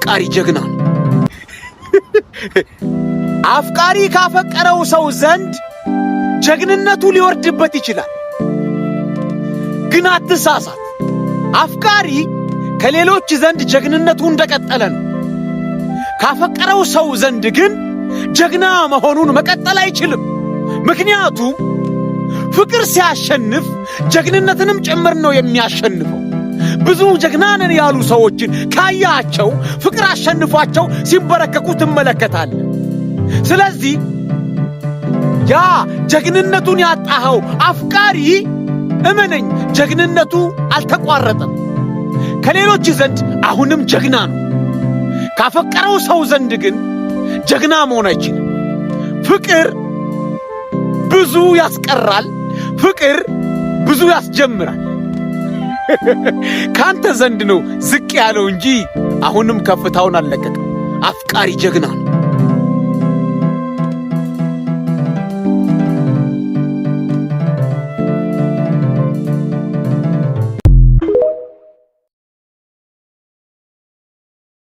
አፍቃሪ ጀግና ነው። አፍቃሪ ካፈቀረው ሰው ዘንድ ጀግንነቱ ሊወርድበት ይችላል። ግን አትሳሳት። አፍቃሪ ከሌሎች ዘንድ ጀግንነቱ እንደቀጠለ ነው። ካፈቀረው ሰው ዘንድ ግን ጀግና መሆኑን መቀጠል አይችልም። ምክንያቱም ፍቅር ሲያሸንፍ ጀግንነትንም ጭምር ነው የሚያሸንፈው። ብዙ ጀግና ነን ያሉ ሰዎችን ካያቸው ፍቅር አሸንፏቸው ሲንበረከኩ ትመለከታለህ። ስለዚህ ያ ጀግንነቱን ያጣኸው አፍቃሪ እመነኝ፣ ጀግንነቱ አልተቋረጠም። ከሌሎች ዘንድ አሁንም ጀግና ነው። ካፈቀረው ሰው ዘንድ ግን ጀግና መሆን አይችልም። ፍቅር ብዙ ያስቀራል። ፍቅር ብዙ ያስጀምራል። ካንተ ዘንድ ነው ዝቅ ያለው እንጂ አሁንም ከፍታውን አልለቀቀም። አፍቃሪ ጀግና ነው።